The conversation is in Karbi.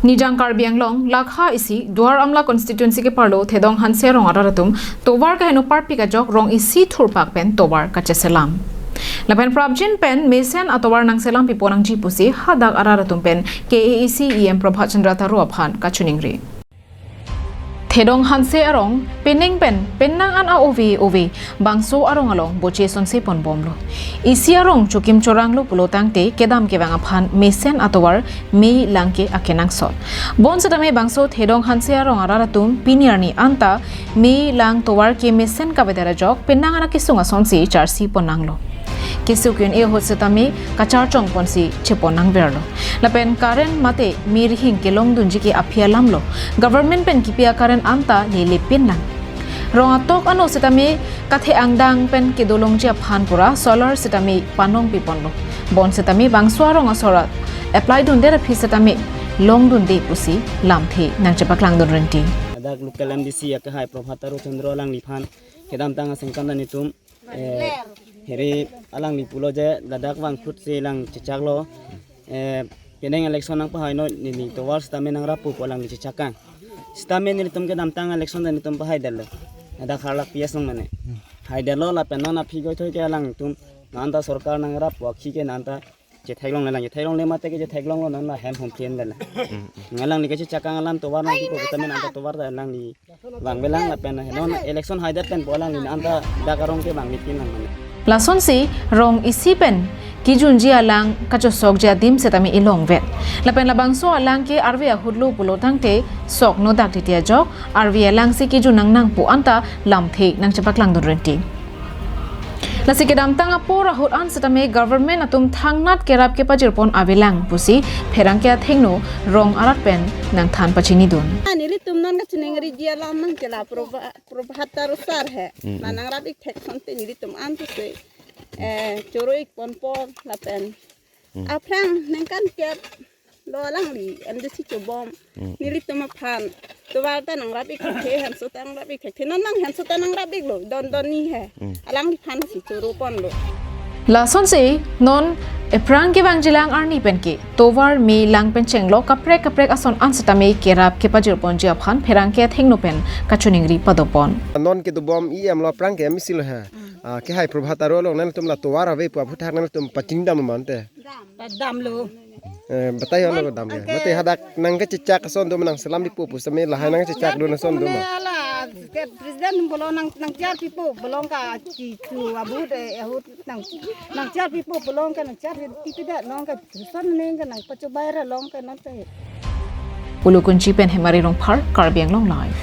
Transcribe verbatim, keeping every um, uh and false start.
Nijang Karbi Anglong, lakha isi, Duar Amla constituency keparlo Thedong Hanse arong arat atum tovar kaheno parpik ajok rong isi thurpak pen tovar kacheselam. Lapen prapjin pen mesen atovar nangselam pipo nangji pusi hadak arat atum pen K A A C E M Prabhat Chandra Taro aphan kachiningri. Thedong Hanse arong penang pen penang an a-ove ove bangso arong along boche sonse ponbomlo. Isi arong chokim choranglo pulo tangte kedam kevang aphan mesen atovar mei lang ke akenangsot. Bonsetame bangso Thedong Hanse arong arat atum pini arni anta mei lang tovar ke mesen kavedet ajok penang an akesung asonsi charsi ponnanglo. Kesung ke-un-e ahut setame kacharchong ponsi cheponnangverlo. Lapen current mate mei rihing kelongdunji ke aphi alamlo. Government pen kipi a-current anta lele pin nang. Rong atok ano setame kathe angdeng pen kedolongji aphan pura solar setame panong piponlo. Bonsetame bangso arong asor a-apply dunde aphi setame longdunde pusi lamthe nangchepaklangdun rinti. Ladak local M D C akehai Prabhat Taro Chandra alangliphan kedamtang asengkan nelitum, eh, heri alangli pulo je ladak vangphut si lang chechaklo, eh, penang election nangpahaino neli tovar setame nangrappo pu alangli chechakang. Setame nelitum kedamtang election ta nelitum pahaidetlo. Ladak Harlak P S along mane. Haidetlo lapen non aphi goithoi ke alangtum non anta sorkar nangrappo akhi ke non anta chetheklongle lang, chetheklongle mate ke chetheklonglo non la hem hom phin detlo. Alangli kechechakang alam tovar nangpipo setame non anta tovar ta alangli vangvelang lapen non election haidet pen pu alangli non anta dak arong ke vangvepin lang mane. Lasonsi rong isi pen kijunji alang kachosokji adim setame ilongvet. Lapen labangso alang ke arve ahutlo pulo tangte sok nodak titi ajok arve alang si kijun nangnang pu anta lamthe nangchepaklangdun rinti. Lasi kedamtang apor ahut an setame government atum thangnat kerap kepajirpon avelang pusi pherangke athengno rong arat pen nangthan pachinidun. Nelitum non kachiningriji alam nangchela Prabha-, Prabhat Taro sar he. Mm, mm. Nangrap ik thek sonte nelitum an pusi, eh, choro ik ponpo lapen. Mm. Aphrang ningkan kep lo alangli M D C chobom. Mm. Nelitum aphan tovar ta nangrap ik thekthe, hanso ta nangrap ik thekthe. Non nang hanso ta nangrap iklo, don don ni he. Mm. Alangliphan si choro ponlo. Lasonsi non ephrang kevangjilang arni pen ke tovar mei lang pen chenglok kaprek kaprek ason an setame kerap kepajirponji aphan pherangke athengno pen kachiningri padopon. Non kedobom E M lo aphrang ke M C lo he. Ah, kehai Prabhat Taro along nangtum la tovar ave pu aphuthak nangtum pachingdam mante. Damlo. Eh, batai holo dam ya. Mate hadak nangkechechak ason doma, nangselam pipo pu setame lahai nangchechakdun ason doma. Ala ke president pulo nang, nangchar pipo pulo ka chichu abut, eh, ahut nang, nangchar pipo pulo ka nangchar pipo da nang ka son neng ka nangpachobai ra long ka nang te. Pulukunchi pen Hemari Rongphar, Karbi Anglong Live.